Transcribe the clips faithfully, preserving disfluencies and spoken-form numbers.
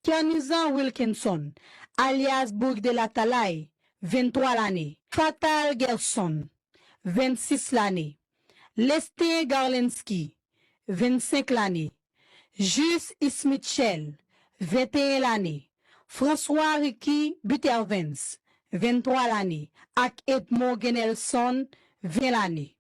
Kernizan Wilkinson, alyas Bourik de Latalay, venntwa lane, Fatal Gerson, vennsis lane, Lestin Garlensky, vennsenk lane, Jus Ismitchel, venteyen lane, François Ricky Butervens, venntwa lane, ak Edmond Genelson, ven lane.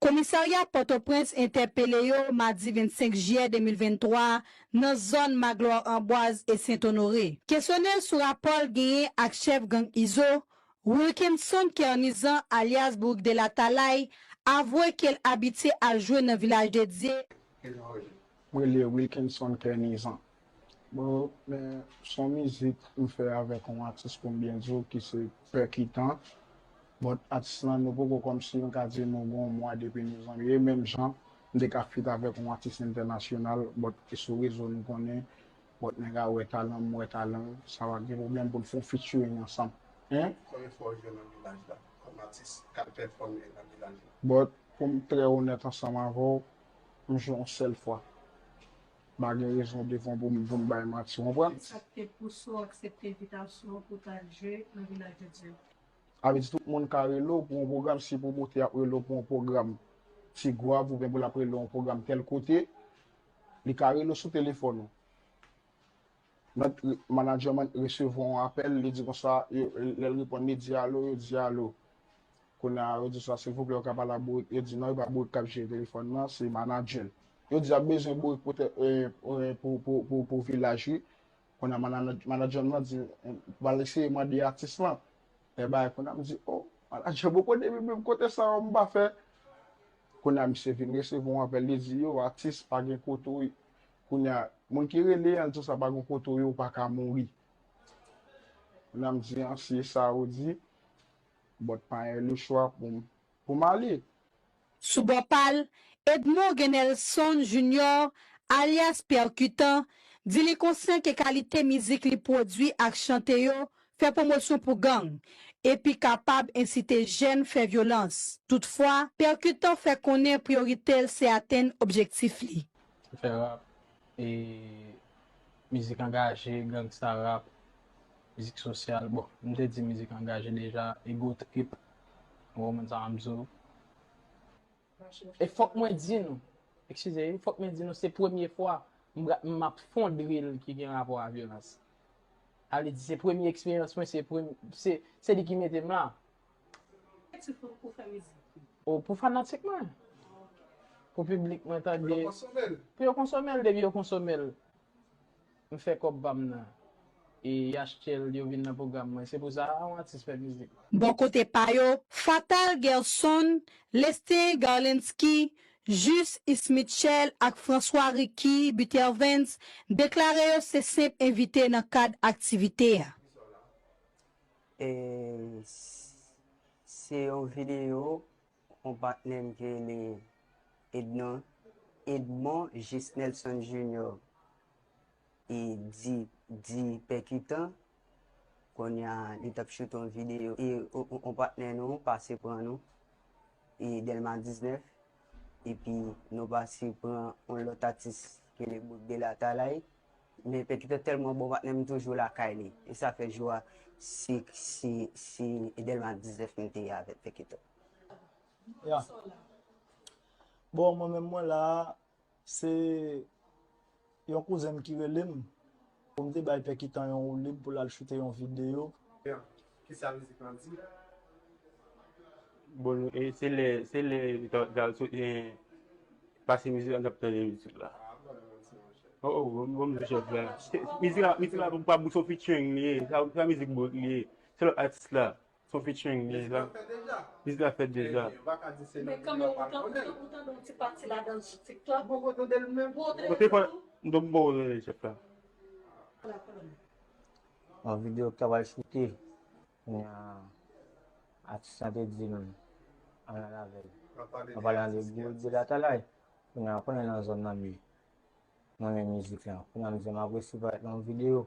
Komisarya Pòtoprens entèpele yo madi vennsenk jiyè de mil venntwa a nan zòn Magloire Amboise e Sent Onore. Kesyone l sou rapò l genyen ak chèf gang Izo, Wilkinson Kernizan alyas Bourik de Latalay, avwe ke l abitye al jwe nan Vilaj de Dye. Mwen rele Wilkinson Kernizan. Bon, men se yon mizik m fè avèk yon atis, pou m byen di w, ki se Pèkitan. But atis lan, nou poko, kòmsi nou ka di nou gen yon mwa depi nou zanmi. E menm jan, m te ka feat avèk yon atis entènasyonal, but e sou rezo nou konnen, but nèg la wè talan m, m wè talan l, sa pa gen pwoblèm pou n fè yon featuring ansanm. Hein? Konbyen fwa w jwe nan Vilaj la, kòm atis k ap pèfòme nan Vilaj la? But pou m trè onèt ansanm avè w, m jwe yon sèl fwa. M pa gen rezon devan pou m, pou m bay manti, w konprann? Sa k te pouse w aksepte envitasyon pou w t al jwe nan Vilaj de Dye? Sa vle di tout moun ka rele w pou yon pwogram, si pwomotè ap rele w pou yon pwogram Ti Gwav oubyen pou l ap rele w yon pwogram tèl kote, li ka rele w sou telefòn ou. Lòt manadjè man resevwa yon apèl, li di konsa, yo, lè l reponn, li di alo, yo di alo. Kounye a, yo di sa, silvouplè, ou ka pale ak Bourik? Yo di non, e pa Bourik k ap jere telefòn nan, se manadjè l. Yo di y ap bezwen Bourik pou, tè- e, e, pou, pou, pou, pou Vilaj, wi. Kounye a, mana- manadjè m nan di, m pral eseye mande atis lan. Lè bagay, kounye a, m di, o, manadjè m poko depi menm kote sa yo, m pa fè. Kounye a, misye vin resevwa yon apèl, li di, yo, atis, pa gen kote w. Kounye a, moun ki rele an, l di sa, pa gen kote w ye, ou pa ka mouri. Kounye a, m di, an, si e sa yo di, but pa gen lechwa pou m, pou m ale. Sou bò pa l, Edmond Genelson Junior, alyas Pèkitan, di li konsyan ke kalite mizik li pwodui ak chante yo fè pwomosyon pou gang, epi kapab ensite jèn fè vyolans. Toutfwa, Pèkitan fè konnen priyorite l se atenn objektif li. Fè rap, e mizik angaje, gangsta rap, mizik sosyal. Bon, m te di mizik angaje deja, ego trip. Ou konprann sa m ap di w? E fòk mwen di nou, eskize, fòk mwen di nou, se premye fwa m, m ap fè yon drill ki gen rapò a vyolans. Sa vle di, se premye eksperyans mwen, se premye, se, se li ki mete m la. Objektif ou pou fè mizik? O, pou fanatik mwen. Pou piblik mwen tande. Pou yo konsome l. Pou yo konsome l, depi yo konsome l. M fè kòb pa m nan. E y achte l, yo vin nan pwogram mwen. Se pou sa, yon atis fè mizik. Bò kote pa yo, Fatal Gerson, Lestin Garlensky, Jus Ismitchel ak François Ricky Butervens deklare yo se senp envite nan kad aktivite a. E s- se yon videyo yon patnè m ki rele Ednon, Edmond Gisnelson Junior, e di, di Pèkitan. Kounye a, li t ap choute yon videyo. E yon, yon, yon patnè nou pase pran nou, e Dèlma diznèf. Epi nou pase pran yon lòt atis ki rele Bout de Latalay. Men Pèkitan tèlman bon patnè, m toujou lakay li. E sa fè jou a, se, se, se Dèlma diznèf m te ye avèk Pèkitan. Ya. Bon, mwen menm mwen la, se yon kouzen m ki rele m pou m te bay Pèkitan yon woulib pou l al choute yon videyo. Ya. Kisa mizik lan di? Bon, e se lè, se lè ta, ta, so- e, pase mizik la, n ap tande mizik la. O, o, bon, bon, mizik chèf la. Se- Mizik la, mizik la, pa Bout, se yon featuring li ye. Sa, sa mizik Bout li ye. Se lòt atis la. Se yon featuring li ye, sa. Mizik la fèt deja. Men kanmenm, ou tande, ou tande yon ti pati ladan sou TikTok. Ou te fè, m te bon, chèf la. Yon videyo k ta pral choute. Kounye a, atis lan te di m, ann al avè l. Mwen pale ann de Bout de Latalay. Kounye a, konnen nan zòn nan m ye. Mwen renmen mizik lan. Kounye a, m di, m ap resi parèt nan yon videyo.